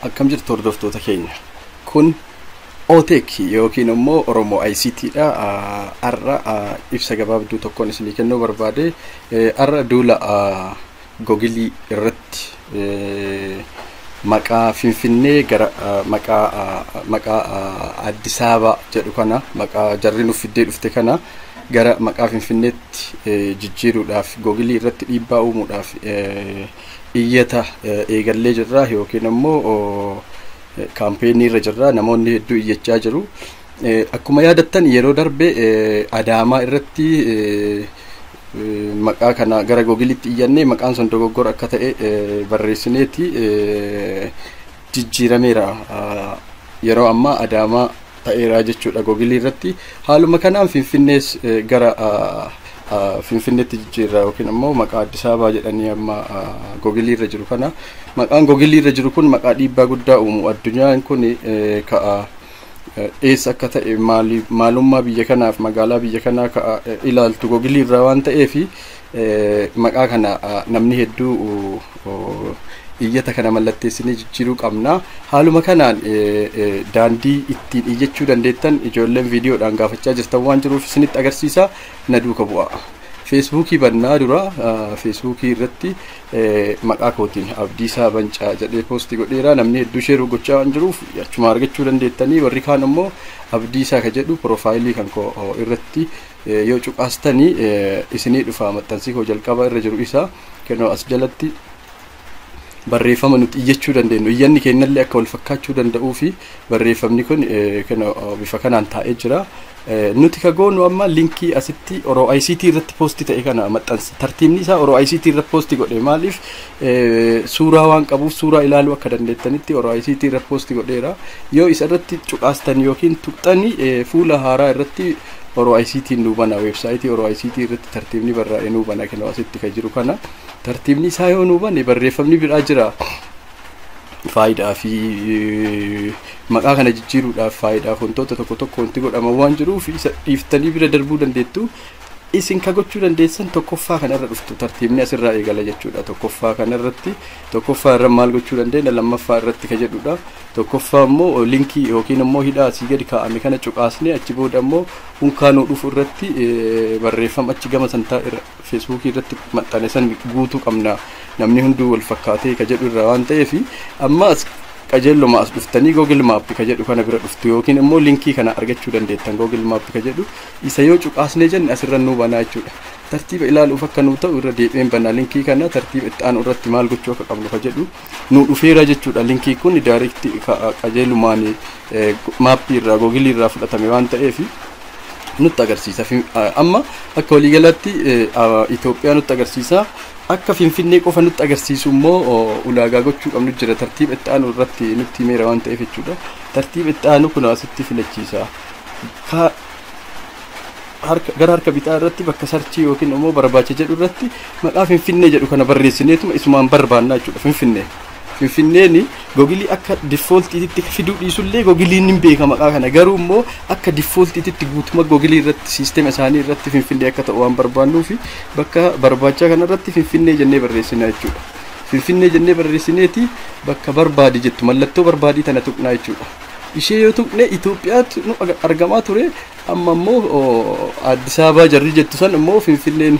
Akkam jirtu, hordoftoota keenya? Kun OTEC yookiin immoo Oromoo ICT dha. Har'a ibsa gabaabduu tokkoon isinii kennuu barbaade. Har'a duula Google irratti maqaa Finfinnee gara maqaa Addis Ababaa jedhu kana, maqaa jarri nuuf fiddee dhufte kana, gara maqaa Finfinneetti jijjiiruudhaaf Google irratti dhiibbaa uumuudhaaf iyyata eegallee jirra yookiin immoo campaign irra jirra. Namoonni hedduu iyyachaa jiru. Akkuma yaadattan, yeroo darbe Adaamaa irratti maqaa kana gara Googilitti iyyannee maqaan sun dogoggora akka ta'e barreessineeti jijjiirameera. Yeroo ammaa Adaamaa ta'eera jechuudha Google irratti. Haaluma kanaan Finfinnees gara Finfinneetti jijjiirra yookiin immoo maqaa Addis Ababaa jedhanii amma Google irra jiru kana, maqaan Google irra jiru kun maqaa dhiibbaa guddaa uumu. Addunyaan kun ka'a eessa akka ta'e, maalummaa biyya kanaaf magaalaa biyya kanaa ka'a ilaaltu Google irraa waan ta'eef, maqaa kana namni hedduu iyyata kana mallatteessinee jijjiiruu qabna. Haaluma kanaan daandii ittiin iyyachuu dandeettan ijoolleen viidiyoodhaan gaafachaa jirtan waan jiruuf isinitti agarsiisa, na duuka bu'a. Feesbuukii bannaa. Dura Feesbuukii irratti maqaa kootiin Abdiisaa Bancaa jedhee post godheera. Namni hedduu share gochaa waan jiruuf achuma argachuu dandeettanii. Warri kaan immoo Abdiisaa ka jedhu profile kan koo irratti yoo cuqaastanii isinii dhufa. Maxxansii koo jalqaba irra jiru isa kennoo. As jalatti barreeffama nuti iyyachuu dandeenyu, iyyanni keenyallee akka wal fakkaachuu danda'uu fi barreeffamni kun bifa kanaan taa'ee jira. Nuti ka goonu amma link asitti Oro ICT irratti post ta'e kana maxxansa. Tartiibni isaa Oro ICT irratti post godhe. Maaliif? Suuraa waan qabuuf, suuraa ilaaluu akka dandeettanitti Oro ICT irratti post godheera. Yoo isa irratti cuqaastan yookiin tuqxani, fuula haaraa irratti Oro ICT nuu bana. Website Oro ICT irratti tartiibni barraa'ee nuu bana. Kennu asitti kan jiru kana tartiibni isaa yoo nuu bane, barreeffamni biraa jira. Faayidaa fi maqaa kana jijjiiruudhaaf faayidaaf wantoota tokko tokko wanti godhaman waan jiruuf, isa dhiiftanii bira darbuu dandeettu. Isin ka gochuu dandeessan tokkoffaa kanarra dhuftu. Tartiibni asirraa eegala jechuudha. Tokkoffaa kanarratti, tokkoffaa irra maal gochuu dandeenya, lammaffaa irratti ka jedhudha. Tokkoffaa immoo link yookiin immoo hidhaa asii gadi kaa'ame kana cuqaasnee, achi booda immoo unkaanuu dhufu irratti barreeffama achi gama santaa irra Feesbuukii irratti maxxane san guutuu qabna, namni hunduu wal fakkaatee ka jedhu irra waan ta'eef. Amma as qajeelluma as dhuftanii Google Map ka jedhu kana bira dhuftu yookiin immoo link kana argachuu dandeettan. Google Map ka jedhu isa yoo cuqaasnee jenne, asirra nuu banaa jechuudha. Tartiiba ilaaluuf akka nuu ta'u irra deebi'een banaa link kana. Tartiiba itti aanu irratti maal gochuu akka qabnu ka jedhu nuu dhufeera jechuudha. Link kun direct qajeelumaan map irraa, Google irraa fudhatame waan ta'eef nutti agarsiisa. Amma akka waliigalaatti Itoophiyaa nutti agarsiisa. Akka Finfinnee qofa nutti agarsiisu immoo ulaagaa gochuu qabnu jira. Tartiiba itti aanu irratti nutti himeera waan ta'eef jechuudha. Tartiiba itti aanu kun asitti filachiisa. Gara harka bitaa irratti bakka search yookiin immoo barbaacha jedhu irratti maqaa Finfinnee jedhu kana barreessineetuma isumaan barbaannaa jechuudha. Finfinnee. Finfinneen Google akka defaultiitti fiduu dhiisullee, Googleiin ni beeka maqaa kana. Garuu immoo akka defaultiitti guutuma Google irratti, siistema isaanii irratti Finfinnee akka ta'u waan barbaannuuf, bakka barbaachaa kana irratti Finfinnee jennee barreessina jechuudha. Finfinnee jennee barreessineeti bakka barbaadi jettu, mallattoo barbaadii tana tuqnaa jechuudha. Ishee yoo tuqne, Itoophiyaatti nu argamaa ture. Amma immoo Addis Ababaa jarri jettu san immoo Finfinneen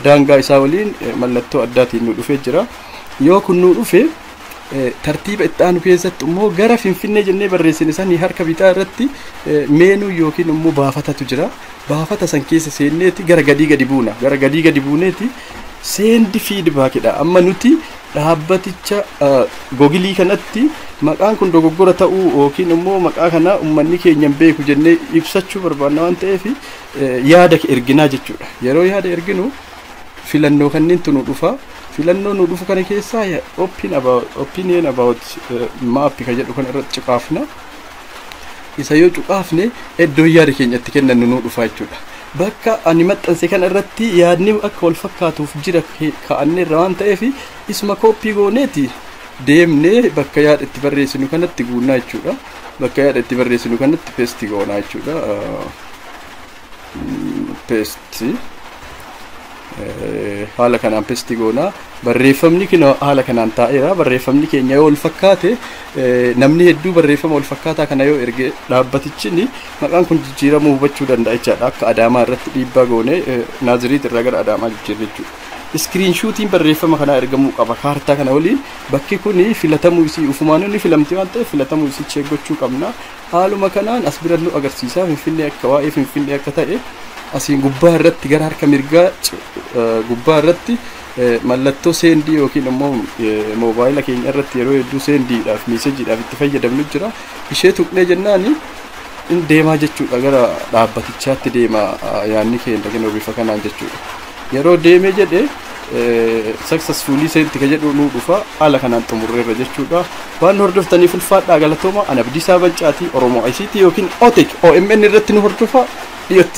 daangaa isaa waliin mallattoo addaatiin nu dhufee jira. Yoo kun nu dhufe, tartiiba itti aanu keessatti immoo gara Finfinnee jennee barreessine sanii harka bitaa irratti menu yookiin immoo baafatatu jira. Baafata san keessa seenneeti gara gadii gadi buuna. Gara gadii gadi buuneeti send feedbackidha. Amma nuti dhaabbaticha Google kanatti maqaan kun dogoggora ta'uu yookiin immoo maqaa kana uummanni keenya hin beeku jennee ibsachuu barbaanna waan ta'eef, yaada erginaa jechuudha. Yeroo yaada erginu filannoo kanneentu nu dhufa. Filannoo nu dhufu kana keessaa opinion about map ka jedhu kana irratti cuqaafna. Isa yoo cuqaafne, iddoo yaada keenya itti kennannu nu dhufa jechuudha. Bakka ani maxxanse kana irratti yaadni akka wal fakkaatuuf jira kaa'annee irra waan ta'eef, isuma copy gooneeti deemnee bakka yaada itti barreessinu kanatti guunnaa jechuudha. Bakka yaada itti barreessinu kanatti paste goonaa jechuudha. Paste Haala kanaan paste goonaa. Barreeffamni keenya haala kanaan taa'eera. Barreeffamni keenya yoo wal fakkaate, namni hedduu barreeffama wal fakkaataa kana yoo erge, dhaabbatichi maqaan kun jijjiiramuu hubachuu danda'a jechaadha. Akka Adaamaa irratti dhiibbaa goone Naaziriit irraa gara Adaamaa jijjiirre jechuudha. Screenshotiin barreeffama kanaa ergamuu qaba kaartaa kana waliin. Bakki kun filatamuu isii, ufumaan inni filamte waan ta'eef, filatamuu isii check gochuu qabna. Haaluma kanaan as bira nu agarsiisa Finfinnee akka waa'ee Finfinnee akka ta'e. Asiin gubbaa irratti, gara harka mirgaa gubbaa irratti mallattoo send yookiin immoo moobaayila keenya irratti yeroo hedduu sendiidhaaf, messageiidhaaf itti fayyadamnu jira. Ishee tuqnee jennaani in deemaa jechuudha, gara dhaabbatichaatti deema yaanni keenya kennu bifa kanaan jechuudha. Yeroo deemee jedhe, "successfully sent" ka jedhu nuu dhufa. Haala kanaan xumurreerra jechuudha. Waan hordoftaniif ulfaadhaa, galatooma. Ana Abdiisaa Bancaatii, Oromoo ICT yookiin OTEC OMN irratti nu hordofa dhiyootti.